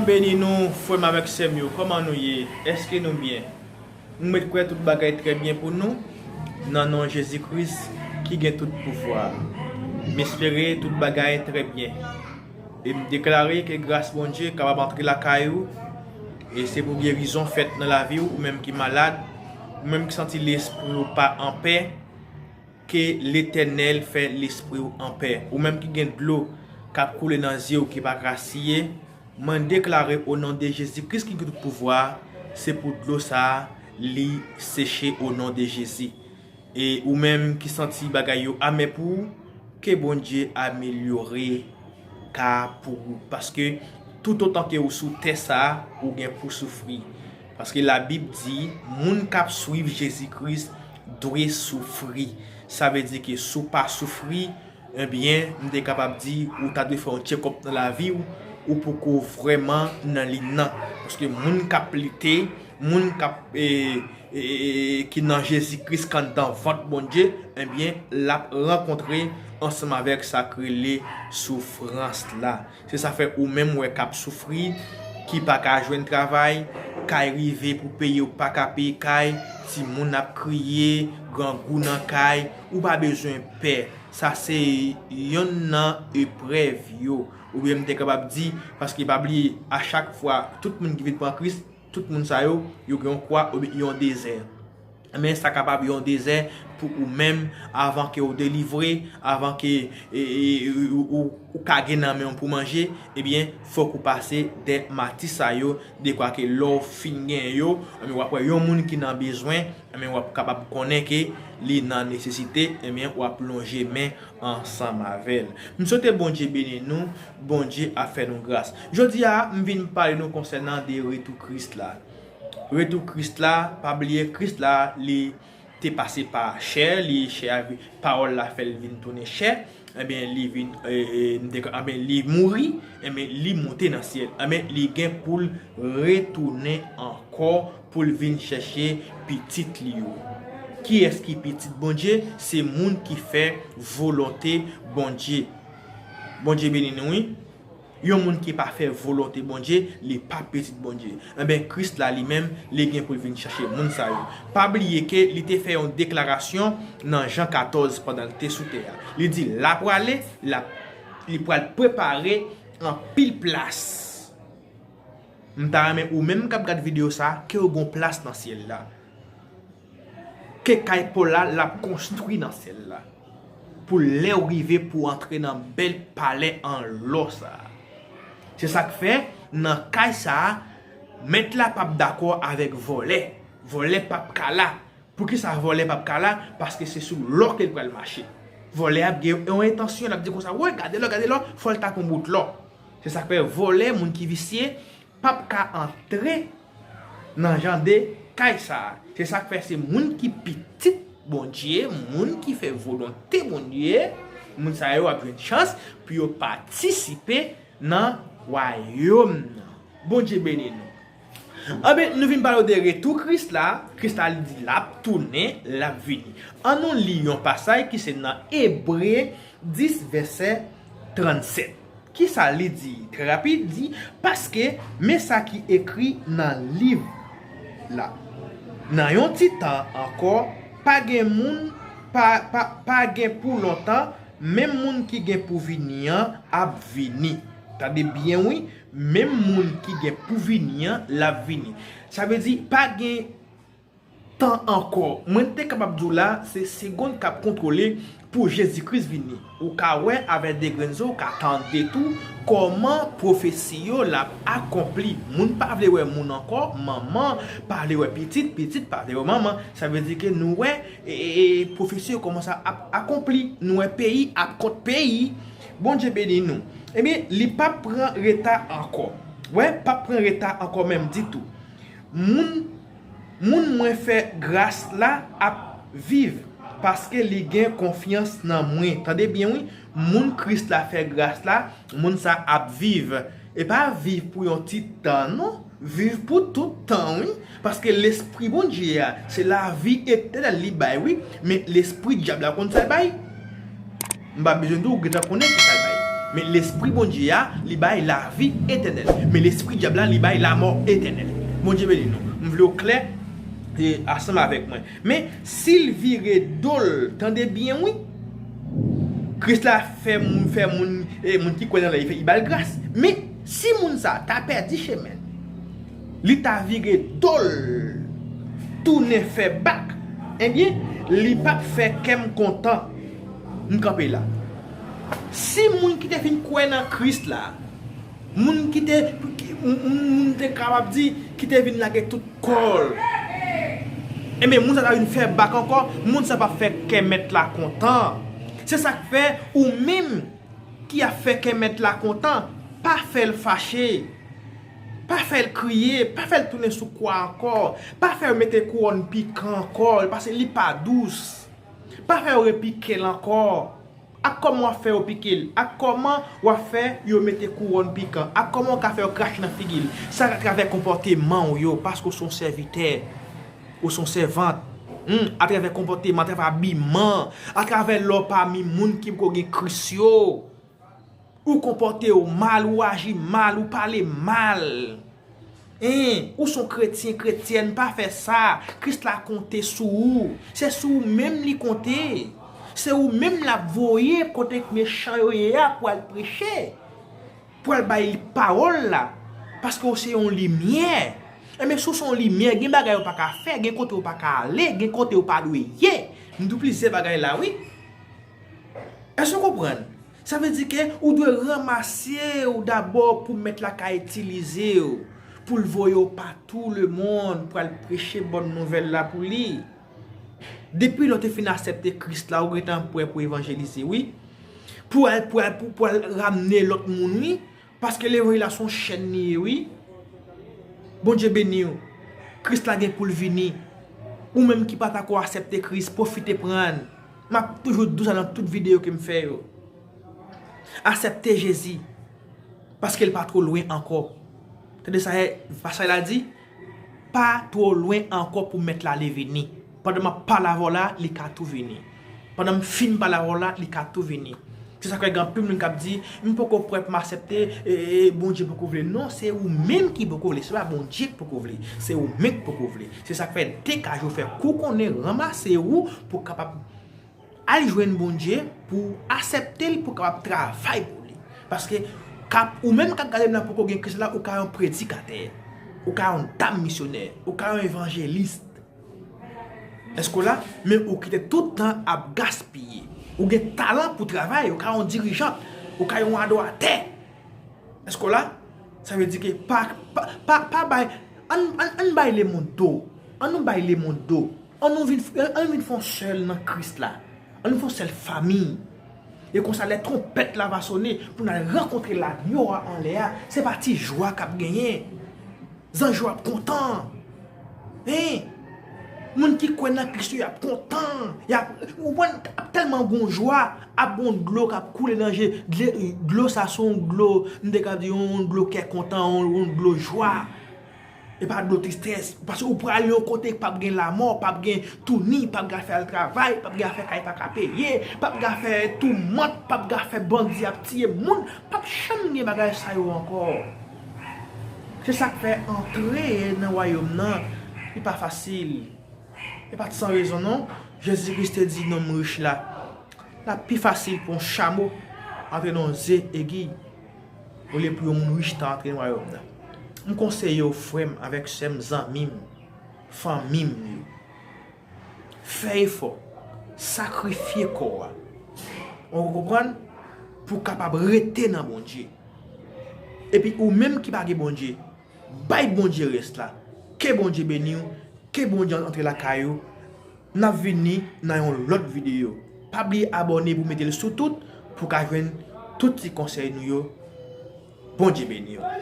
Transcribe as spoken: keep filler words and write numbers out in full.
Beni nou, frè m avèk sè m yo, kòman nou ye? Èske nou byen? M ret kwè tout bagay trè byen pou nou, nan non Jezi Kris ki gen tout pouvwa. M espere tout bagay trè byen. E m deklare ke gras Bondye kapab antre lakay ou, e se pou gerizon fèt nan lavi w, ou menm ki malad, ou menm ki santi lespri w pa anpè, ke Letènèl fè lespri w anpè. Ou menm ki gen dlo k ap koule nan zye w ki pa ka siye, mwen deklare o non de Jezi Kris ki gen tout pouvwa, se pou dlo sa a li seche o non de Jezi. E ou menm ki santi bagay yo amè pou ou, ke Bondye amelyore ka pou ou. Paske toutotan ke ou sou tè sa a, ou gen pou soufri. Paske Labib di, moun k ap swiv Jezi Kris dwe soufri. Sa vle di ke si w pa soufri, ebyen, m te kapab di, ou ta dwe fè yon tchekòp nan lavi w, ou poko vrèman nan liy nan. Paske moun k ap lite, moun k ap, e, e, e, ki nan Jezi Kris, k anndan vant Bondye, ebyen, l ap rankontre ansanm avèk sa k rele soufrans la. Se sa fè ou menm wè k ap soufri, ki pa ka jwenn travay, kay rive pou peye, ou pa ka peye kay, timoun ap kriye, grangou nan kay, ou pa bezwen pè. Sa se yonn nan eprèv yo. Oubyen m te kapab di, paske pa bliye, a chak fwa, tout moun ki vin pran Kris, tout moun sa yo, yo gen yon kwa oubyen yon dezè. Men sa kapab yon dezè pou ou menm, avan ke ou delivre, avan ke, e, e, ou, ou, ou ka gen nan men w pou manje, ebyen, fòk ou pase de mati sa yo, dekwa ke lè w fin gen yo, ebyen, w ap wè yon moun ki nan bezwen, ebyen, w ap kapab konnen ke li nan nesesite, ebyen, w ap lonje men ansanm avè l. M swete Bondye beni nou, Bondye ap fè nou gras. Jodi a, m vin pale nou konsènan de retou Kris la. Retou Kris la, pa bliye Kris la, li te pase pa chè, li chè a vi-, pawòl la fè l vin tounen chè, ebyen, li vin, e, e, m te ka, ebyen, li mouri, ebyen, li monte nan syèl. Ebyen, li gen pou l retounen ankò pou l vin chèche pitit li yo. Kiyès ki pitit Bondye? Se moun ki fè volonte Bondye. Bondye beni nou, wi. Yon moun ki pa fè volonte Bondye, li pa pitit Bondye. Enben, Kris la li menm, li gen pou l vin chache moun sa yo. Pa bliye ke li te fè yon deklarasyon nan Jan katòz pandan l te sou tè a. Li di, l ap prale, l ap, li pral prepare anpil plas. M ta renmen ou menm k ap gad videyo sa, ke w gon plas nan syèl la. Ke kay pa w la, l ap konstwi nan syèl la. Pou lè w rive pou w antre nan bèl palè an lò sa a. Se sa k fè, nan kay sa a, mèt la p ap dakò avèk vòlè. Vòlè p ap ka la. Poukisa vòlè p ap ka la? Paske se sou lò ke l pral mache. Vòlè ap gen yon entansyon, l ap di konsa, "Woy, gade lò, gade lò," fò l ta pran bout lò. Se sa k fè vòlè, moun ki visye, p ap ka antre nan jan de kay sa a. Se sa k fè se moun ki pitit Bondye, moun ki fè volonte Bondye, moun sa yo ap jwenn chans pou yo patisipe nan wayòm nan. Bondye beni nou. Anben, nou vin pale w de retou Kris la. Kris la, li di l ap tounen, l ap vini. An nou li yon pasaj ki se nan Ebre dis, vèsè trannsèt. Kisa li di? Trè rapid, di, paske men sa ki ekri nan liv la. Nan yon ti tan ankò, pa gen moun, pa, pa, pa gen pou lontan, menm moun ki gen pou vini an ap vini. Tande byen, wi, menm moun ki gen pou vini an, l ap vini. Sa vle di, pa gen tan ankò. Mwen te kapab di w la, se segonn k ap kontwole pou Jezi Kris vini. Ou ka wè avèk de grenn zo, ou ka tande tou kòman pwofesi yo l ap akonpli. Moun pa vle wè moun ankò, manman pa vle wè pitit, pitit pa vle wè manman. Sa vle di ke nou wè, e, e, e, pwofesi yo kòmanse ap akonpli. Nou wè peyi ap kont peyi. Bondye beni nou. Ebyen, li p ap pran reta ankò. Wè, p ap pran reta ankò menm ditou. Moun, moun mwen fè gras la ap viv, paske li gen konfyans nan mwen. Tande byen, wi. Moun Kris la fè gras la, moun sa ap viv. E pa viv pou yon ti tan, non. Viv pou tout tan, wi. Paske Lespri Bondye a, se lavi etènèl li bay, wi. Men lespri dyab la konn sa l bay. M pa bezwen di w, ou gentan konnen ki sa l bay. Men lespri Bondye a, li bay lavi etènèl. Men lespri dyab la, li bay lamò etènèl. Bondye beni nou. M vle w klè e, ansanm avèk mwen. Men si l vire do l, tande byen wi. Kris la fè moun, fè moun, e, moun ki kwè nan li, li fè, li ba l gras. Men si moun sa ta pèdi chemen l, li ta vire do l, tounen fè bak, ebyen, li p ap fè kè m kontan. M kanpe la. Si moun ki te fin kwè nan Kris la, moun ki te, ki, moun, moun te kapab di, ki te vin lage tout kò l, ebyen, moun sa ta vin fè bak ankò, moun sa p ap fè kè mèt la kontan. Se sa k fè, ou menm ki ap fè kè mèt la kontan, pa fè l fache. Pa fè l kriye, pa fè l tounen sou kwa ankò, pa fè yo mete kouwòn pikan ankò, paske li pa dous. Pa fè yo repike l ankò. Ak kòman w ap fè yo pike l? Ak kòman w ap fè yo mete kouwòn pikan? Ak kòman w ka fè yo krache nan figi l? Sa atravè konpòteman w yo, paske w se yon sèvitè, ou se yon sèvant. Hmm, atravè konpòteman, atravè abiman, atravè lè w pami moun ki poko gen Kris yo. Ou konpòte w mal, ou aji mal, ou pale mal. Hein, ou se yon kretyen, kretyèn, pa fè sa. Kris la konte sou ou. Se sou ou menm li konte. Se ou menm l ap voye kote mechan yo ye a pou al preche. Pou al bay pawòl la. Paske w se yon limyè. Enben, si w se yon limyè, gen bagay ou pa ka fè, gen kote ou pa ka ale, gen kote ou pa dwe ye. M di w plizyè bagay la, wi. Èske w konprann? Sa vle di ke ou dwe ranmase w dabò pou mèt la ka itilize w, pou l voye w pa tou lemonn, pou al preche bòn nouvèl la pou li. Depi lè w te fin aksepte Kris la, ou gentan prè pou evanjelize, wi. Pou al, pou al, pou, pou al ramne lòt moun, wi. Paske levanjil la se yon chèn li ye, wi. Bondye beni w. Kris la gen pou l vini. Ou menm ki pa tako aksepte Kris, pwofite pran l. M ap toujou di w sa nan tout videyo ke m fè yo. Aksepte Jezi. Paske l pa two lwen ankò. Tande sa, pasaj la di, pa two lwen ankò pou mèt la li vini. Pandan m ap pale avè w la, li ka tou vini. Pandan m fin pale avè w la, li ka tou vini. Se sa k fè gen anpil moun k ap di, "M poko prè pou m aksepte, e, e, Bondye poko vle." Non, se ou menm ki poko vle. Se pa Bondye ki poko vle. Se ou menm ki poko vle. Se sa k fè dekaj ou fè kou konnen ranmase ou pou kapab al jwenn Bondye, pou aksepte l, pou kapab travay pou li. Paske k ap, ou menm k ap gade m la poko gen Kris la, ou ka yon predikatè, ou ka yon dam misyonè, ou ka yon evanjelis. Èske w la? Men ou kite tout tan ap gaspiye. Ou gen talan pou travay, ou ka yon dirijant, ou ka yon adoratè. Èske w la? Sa vle di ke pa, pa, pa, pa bay, ann, ann, ann bay lemonn do. Ann nou bay lemonn do. Ann nou vin, ann nou vin fè yon sèl nan Kris la. Ann nou fè yon sèl fanmi. E konsa, lè twonpèt la va sone, pou n al rankontre lagno a anlè a, se pa ti jwa k ap genyen. Zanj yo ap kontan. Hein? Moun ki kwè nan Kris yo, y ap kontan. Y ap, ou konprann, ap tèlman gon jwa, ap gon dlo k ap koule nan je, dle-, dlo sa se yon dlo, m te ka di yon dlo kè kontan, yon, yon dlo jwa. E pa dlo tristès. Paske ou pral yon kote k p ap gen lamò, p ap gen touni, p ap gen afè al travay, p ap gen afè kay pa ka peye, p ap gen afè toumant, p ap gen afè bandi ap tiye moun, p ap janm gen bagay sa yo ankò. Se sa k fè antre nan wayòm nan, li pa fasil. E pa t san rezon non, Jezi Kris te di nonm rich la, l ap pi fasil pou yon chamo antre nan yon ze egi, olye pou yon moun rich ta antre nan wayòm nan. M konseye w, frè m avèk sè m, zanmi m, fanmi m yo, fè efò, sakrifye kò a. Ou konprann? Pou w kapab rete nan Bondye. Epi ou menm ki pa gen Bondye, bay Bondye rès la. Ke Bondye beni w, ke Bondye antre lakay ou. N ap vini nan yon lòt videyo. Pa bliye abòne pou mete l sou tout, pou w ka jwenn tout ti konsèy nou yo. Bondye beni w.